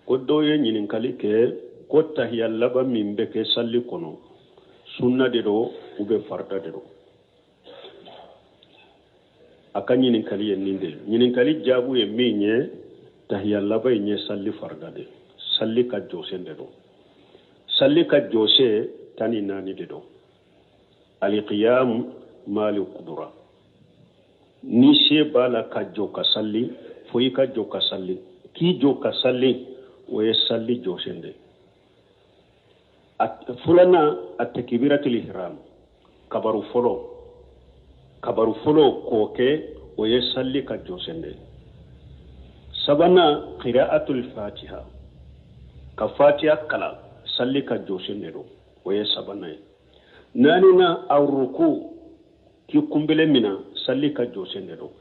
Ko dɔw ye ɲininkali kɛ ko tahiya laban min bɛ kɛ sali kɔnɔ, sunna de don ou bien farida de don? A ka ɲininkali ye nin de ye. Ɲininkali jaabu ye min ye, tahiya laban in ye sali farida de ye, sali ka jɔsen de don. Sali ka jɔsen 14 de don. Alikiyam mali kudura, ni se b'a la ka jɔ ka sali, fo i ka jɔ ka sali. K'i jɔ ka sali, o ye sali jɔsen de ye. Filanan, a takibiratul ihram, kabaru fɔlɔ, kabaru fɔlɔ k'o kɛ, o ye sali ka jɔsen de ye. Sabanan, qira'atul fatiha, ka fatiha kalan, sali ka jɔsen de don, o ye sabanan ye. Naaninan, aruku, k'i kunbele mina, sali ka jɔsen de don.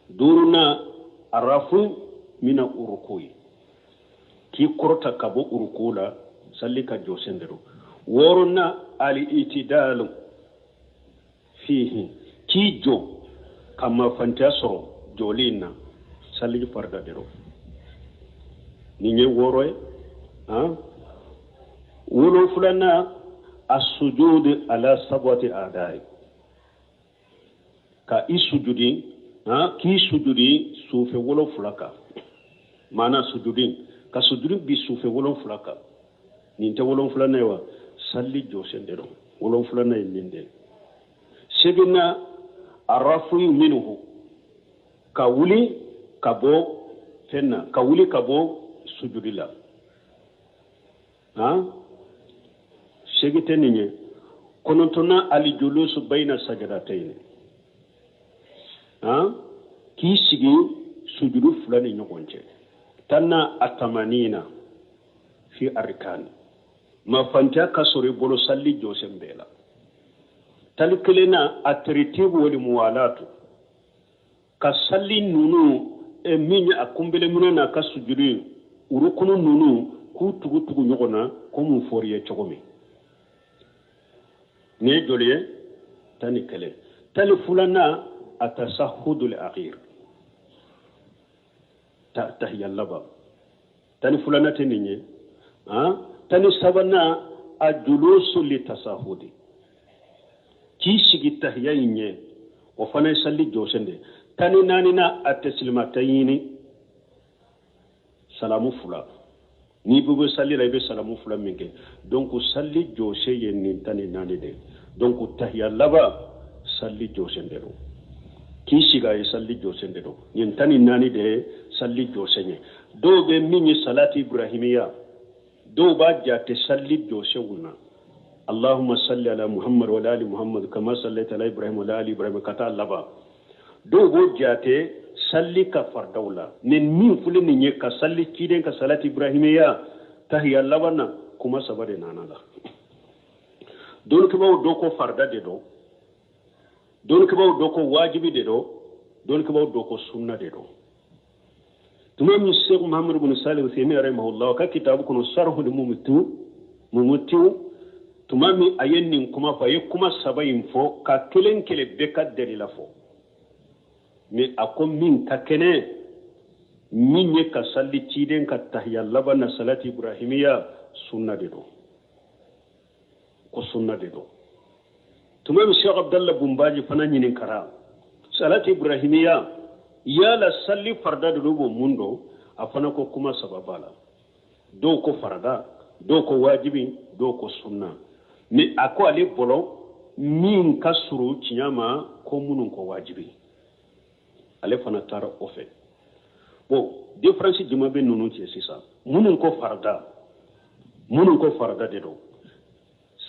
Duurunan, arafu mina uruku ye, k'i kɔrɔta ka bɔ uruku la, sali ka jɔsen de don. Wɔɔrɔnan, ali itidalu fihi, k'i jɔ ka mafantiya sɔrɔ jɔli in na, sali farida de don. Nin ye wɔɔrɔ ye. Han, wolonfilanan, asujudi ala sabati adai, ka i sujudi, han, k'i sujudi sufɛ wolonfila kan. Maana sujudi, ka sujudi bi sufɛ wolonfila kan, nin tɛ wolonfilanan ye wa? Sali jɔsen de don. Wolonfilanan ye nin de ye. Seginna, arafu minhu, ka wuli ka bɔ fɛn na, ka wuli ka bɔ sujudi la. Han, segi tɛ nin ye. Kɔnɔntɔnnan, alijulusu bayina sajadatayn, han, k'i sigi sujudu fila ni ɲɔgɔn cɛ. Tannan, atamanina fi arkani, mafantiya ka sɔrɔ i bolo sali jɔsen bɛɛ la. 11nan, ataritibu wali muwalatu, ka sali ninnu min ye a kunbele minɛ n'a ka sujudu ye, urukunu ninnu k'u tugu tugu ɲɔgɔn na komi fɔr'i ye cogo min. Nin ye joli ye? 11. 12nan, atasahudul akhir, tahiya laban. 12nan tɛ nin ye. Han, 13nan, ajulusu li tasahudi, k'i sigi tahiya in ɲɛ, o fana ye sali jɔsen de ye. 14nan, a tasilimatayini, salamu fila. N'i bɛ bɔ sali la, i bɛ salamu fila min kɛ. Donc sali jɔsen ye nin 14 de ye. Donc tahiya laban sali jɔsen de don. K'i sigi a ye sali jɔsen de don. Nin 14 de ye sali jɔsen ye. Dɔw bɛ min ye salati ibrahimiya, dɔw b'a jate sali jɔsenw na. Allahumma salli ala Muhammad wa ala ali Muhammad kama sallaita ala Ibrahim wa ala ali Ibrahim, ka taa laban. Dɔw b'o jate sali ka faridaw la. Nin min filɛ nin ye, ka sali ciden ka salati ibrahimiya tahiya laban na, kuma saba de nana la. Dɔnnikɛbaaw dɔ ko farida de don, dɔnnikɛbaaw dɔ ko wajibi de don, dɔnnikɛbaaw dɔ ko sunna de don. Tuma min Sheikh Muhammad bin Salih Uthaymin rahimahullah ka kitabu kɔnɔ Sharhul Mumtiu, tuma min a ye nin kuma fɔ, a ye kuma saba in fɔ ka kelen kelen bɛɛ ka dalila fɔ. Mais a ko min ka kɛnɛ, min ye ka sali ciden ka tahiya laban na salati ibrahimiya, sunna de don, ko sunna de don. Tuma min Sheikh Abdallah Bumbaji fana ɲininkara salati ibrahimiya yala sali farida de don b'o mun don, a fana ko kuma saba b'a la. Dɔw ko farida, dɔw ko wajibi, dɔw ko sunna. Mais a ko ale bolo min ka surun tiɲɛ ma, ko minnu ko wajibi, ale fana taara o fɛ. Bon, différence jumɛn bɛ ninnu cɛ sisan? Minnu ko farida, minnu ko farida de don,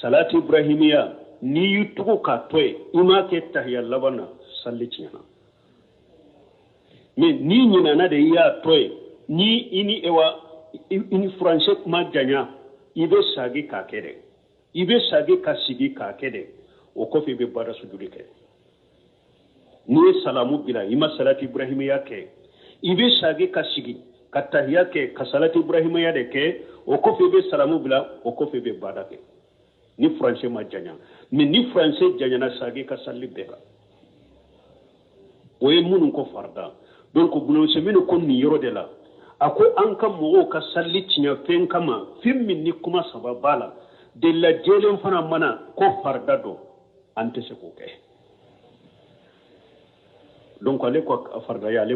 salati ibrahimiya n'i y'i tugu k'a to yen, i m'a kɛ tahiya laban na, sali tiɲɛna. Mais n'i ɲinana de, i y'a to yen, ni i ni ewa i ni furancɛ kuma janya, i bɛ sagi k'a kɛ dɛ, i bɛ sagi ka sigi k'a kɛ dɛ. O kɔfɛ i bɛ baara sujudi kɛ. N'i ye salamu bila, i ma salati ibrahimiya kɛ, i bɛ sagi ka sigi ka tahiya kɛ, ka salati ibrahimiya de kɛ. O kɔfɛ i bɛ salamu bila, o kɔfɛ i bɛ baara kɛ ni furancɛ ma janya. Mais ni furancɛ janyana, sagi ka sali bɛɛ kan. O ye minnu ko farida. Donc Ibn Usaymin ko nin yɔrɔ de la, A ko an ka mɔgɔw ka salli tiɲɛ fɛn kama, fɛn min ni kuma saba b'a la, delila jɛlen fana ma na ko farida don, an tɛ se k'o kɛ. Donc ale ko faridaya, ale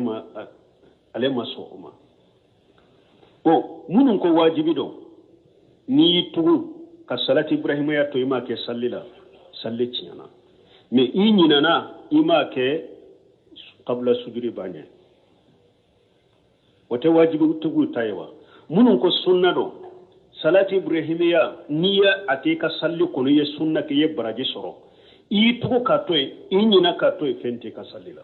ma sɔn o ma. Bon, minnu ko wajibi don, n'i y'i tugu ka salati ibrahimaya to i m'a kɛ salli la, salli tiɲɛna. Mais i ɲinana i m'a kɛ, kabila sujudi b'a ɲɛ. O tɛ wajibitigiw ta ye wa? Minnu ko sunna don, salati ibrahimiya, n'i ye a kɛ i ka salli kɔnɔ, i ye sunna kɛ, i ye baraji sɔrɔ. I y'i tugu k'a to yen, i ɲina k'a to yen, fɛn t'i ka salli la.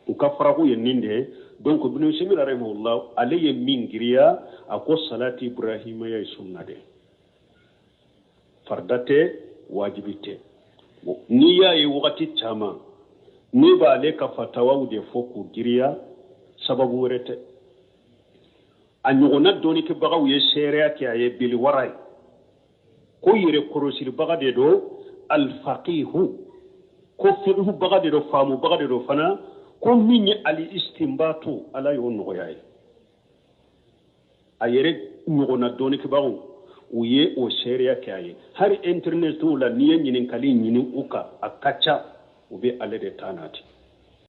U ka faraku ye nin de ye. Donc Ibn Usaymin rahimahullah, ale ye min giriya, a ko salati ibrahimiya ye sunna de, farida tɛ, wajibi tɛ. N'i y'a ye wagati caman ne b'ale ka fatawaw de fɔ k'u giriya, sababu wɛrɛ tɛ. A ɲɔgɔnna dɔnnikɛbagaw ye seereya kɛ a ye biliwara ye ko yɛrɛ kɔrɔsiribaga de don, alfaqihu, ko fiqhubaga de don, faamubaga de don fana, ko min ye ali istinbatu, Ala y'o nɔgɔya ye. A yɛrɛ ɲɔgɔnna dɔnnikɛbagaw, u ye o seereya kɛ a ye. Hali intɛrinɛtiw la, n'i ye ɲininkali ɲini u kan, a ka ca u bɛ ale de ta nati.